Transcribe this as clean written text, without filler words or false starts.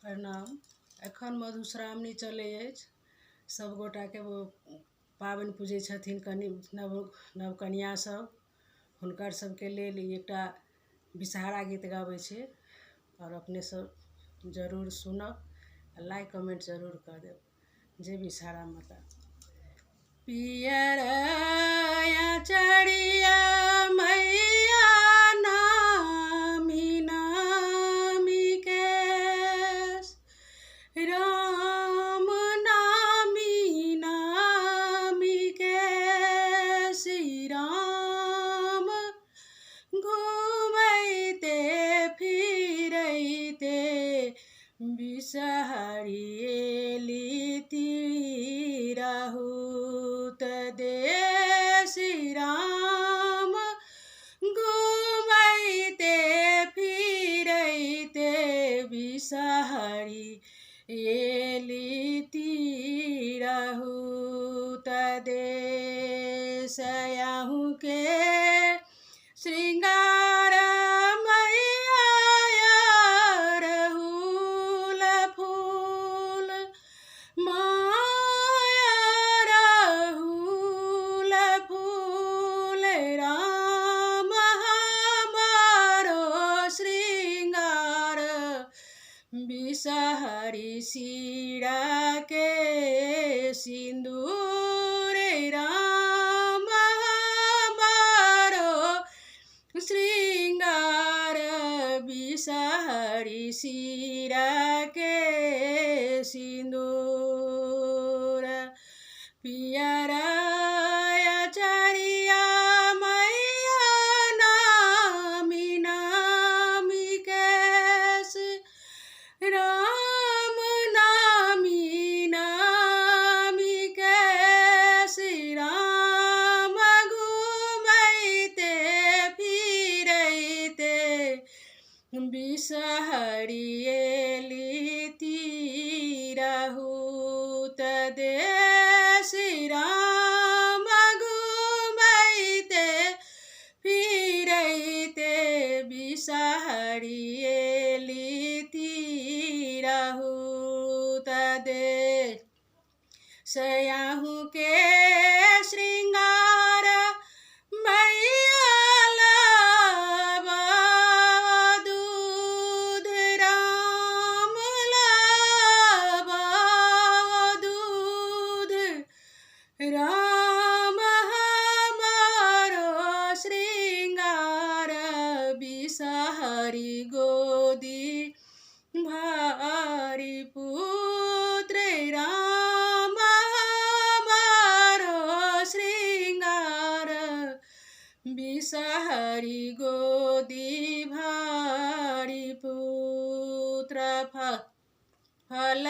प्रणाम। एखन मधुश्रावणी चलै अछि। सब गोटाके पाबनि पूजै छथिन कनि नव नव कनिआ सब। हुनकर सबके लेल ई एकटा विषहारा गीत गाबै छी आओर अपने सब जरूर सुनब आ लाइक कमेंट जरूर कऽ देब। जय विषहारा माता। पियर चढ़िया मैया नामी नामी केश, राम नामी नामी केश, राम घुमैते फिरैते विषहरी एली तिरहुत देश, राम घुमैते फिरैते विषहरी एली तिरहुत देश। अहूँके श्रृंगार मैया अड़हुल फूल, माया अड़हुल फूल, राम हमारो श्रृंगार विषहरी सीरा के सिन्दूर, राम हमारो श्रृंगार विषहरी सीरा के सिन्दूर। पियर चरिया मैया नामी नामी केश, राम नामी नामी केश, राम घुमैते फिरैते विषहरी एली तिरहुत देश, राम घुमैते फिरैते विषहरी एली तिरहुत देश। सयाहू के श्रृंगार मैया लावा दूध, राम लावा दूध, राम हमारो श्रृंगार विषहरी गोदी भारी पुत्र, राम हमारो श्रृंगार विषहरी गोदी भारी पुत्र। फल